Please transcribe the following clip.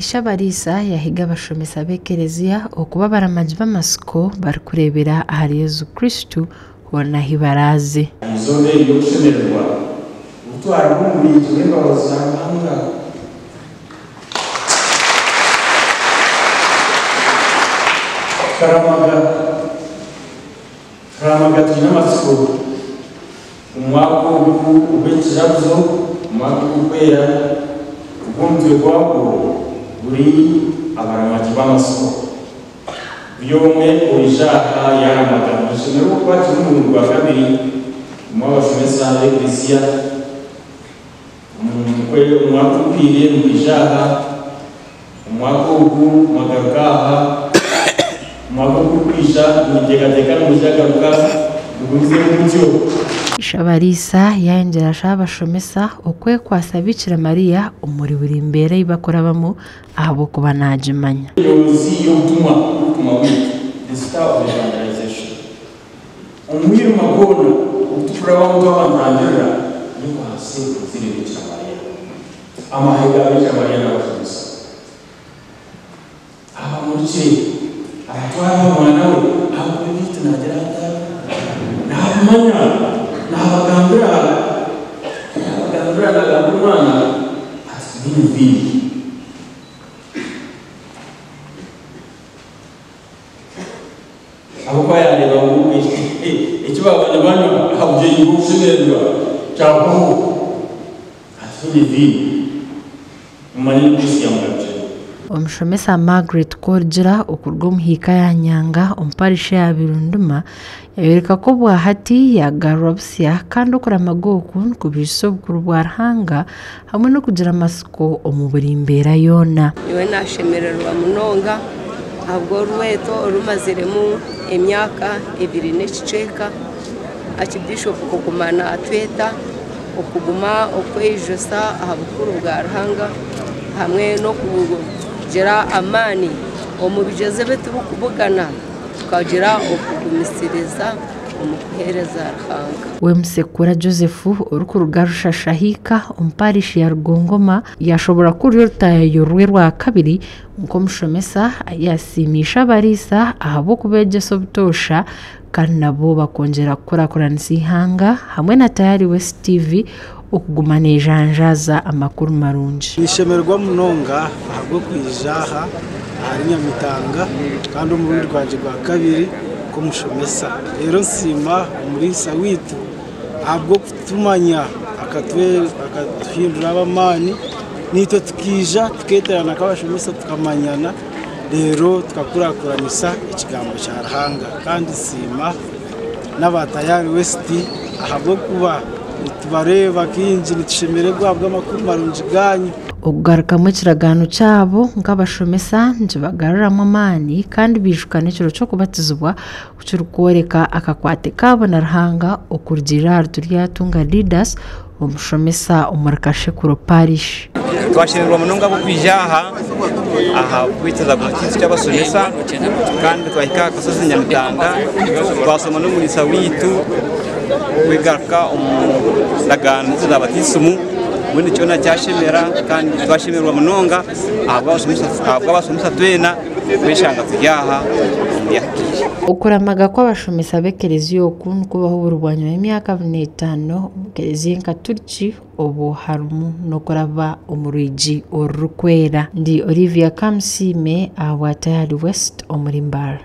Ishabariisa yahiga abashomesa b'ekereziya okuba abaramagi b'amatsiko barikureebera ahari Yesu Kristo hoona ahi baraaze. Eizooba eri ry'okushemererwa, obutwarwa omu bwingi bw'embabazi za Ruhanga. Tukaramaga, tukaramaga twine amatsiko omwaka ogu ogw'ekijaguzo, omwaka ogurikwera, ogu omutwe gwagwo guri Abaramagi b'amatsiko. Buri omwe oija aha yaaramaga. Nitushemererwa okubaakira omurundi gwa kabiri imwe abashomesa b'Eklezia. Omwaka oguhweire mukaija aha, omwaka ogu mwagaruka aha, omwaka ogurikwija ninteekateeka nimwija kugaruka mugumizemu mutyo. Ishabariisa yaayongyera ashaba abashomesa okwekwatsa Bikira Maria omuri buri mbeera ei barikurabamu ahabw'okuba naagimanya. Enyonzi y'obutumwa bw'obukama bwaitu, The Star of Evangelization. Omwirima gwona ogu turikurabamu twaba nitangirira, yekwatse omuzaire Bikira Mariya. Amahe ga Bikira Mariya n'abashomesa. Abamurikire, abatware aha mwana we, ahabw'okuba ebyaitu naagira ata? Naabimanya, naabagambira, naabagambira, naagambira omwana ati, Tinyine viinyo. Ahabw'okuba yaareeba ngu eki baaba nibanywa aha bugyenyi bw'okushemererwa kyahwaho, ati, Tihaine viinyo. Mumanye ngu Yesu yaamugarukire. Omushomesa Margaret Korigira okuruga omu hiika ya Nyanga omu parish eya Birunduma yayoreka ku obwahati yagarurwa busya kandi okuramaga oku nikubijutsya obukuru bwa Ruhanga hamwe n'okugira amatsiko omu buri mbeera yoona. Nyowe naashemererwa munonga ahabw'orweto orumaziremu emyaka ebiri n'ekicweka, Aakibiishopu kuguma naatweta okuguma okweijutsya aha bukuru bwa Ruhanga hamwe n'okugira amaani omu bigyezo ebi turikubugana tukagira okugumisiriza omu kuheereza Ruhanga. We Musekura Joseph orikuruga Rushasha Hiika omu parish ya Rugongoma yaashoboora ku ruri orutaayayo rwe rwakabiri nk'omushomesa yaasiima abariisa ahabw'okubeegyesa obutoosha kandi nabo bakongyera kukurakuranisa eihanga hamwe na Tayari West TV okuguma neejanjaaza amakuru marungi. Nishemererwa munonga ahabw'okwija aha ahari Nyamitanga kandi omurundi gwangye gwa kabiri nk'omushomesa. Reero nsiima omuriisa waitu ahabw'okutumanya akatuhindura ab'amaani naitwe tukaija tukeeterana nk'abashomesa tukamanyana reero tukakurakuranisa ekigambo kya Ruhanga. Kandi nsiima n'aba Tayari West ahabw'okuba nitubareeba kaingi nitushemererwa ahabw'amakuru marungi gaanyu. Okugarukamu ekiragaano kyabo nk'abashomesa nikibagaruramu amaani kandi baijuka n'ekiro ky'okubatizibwa ku kirikworeka akakwate kaabo na Ruhanga okurugiirira ahari Turyatunga Didas omushomesa omuri Kashekuro Parish. Twashemererwa munonga ahabw'okwija aha aha kweteza kintu ky'abashomesa kandi twahika aha kasozi Nyamitanga twashoma n'omuriisa waitu kwegaruka omu ndagaano za batiisimu mbwenu kyona kyashemera kandi twashemererwa munonga ahabw'abashomesa twena kweshanga turi aha omuri aka kaire. Okuramaga kw'abashomesa b'ekereziya oku nikubaho buri bwanyima y'emyaka 45 omu kereziya enkaturiki obwo harimu n'okuraba omu rwigi orurikwera. Ndi Olivia Kamusiime ahabwa Tayari West omuri Mbarara.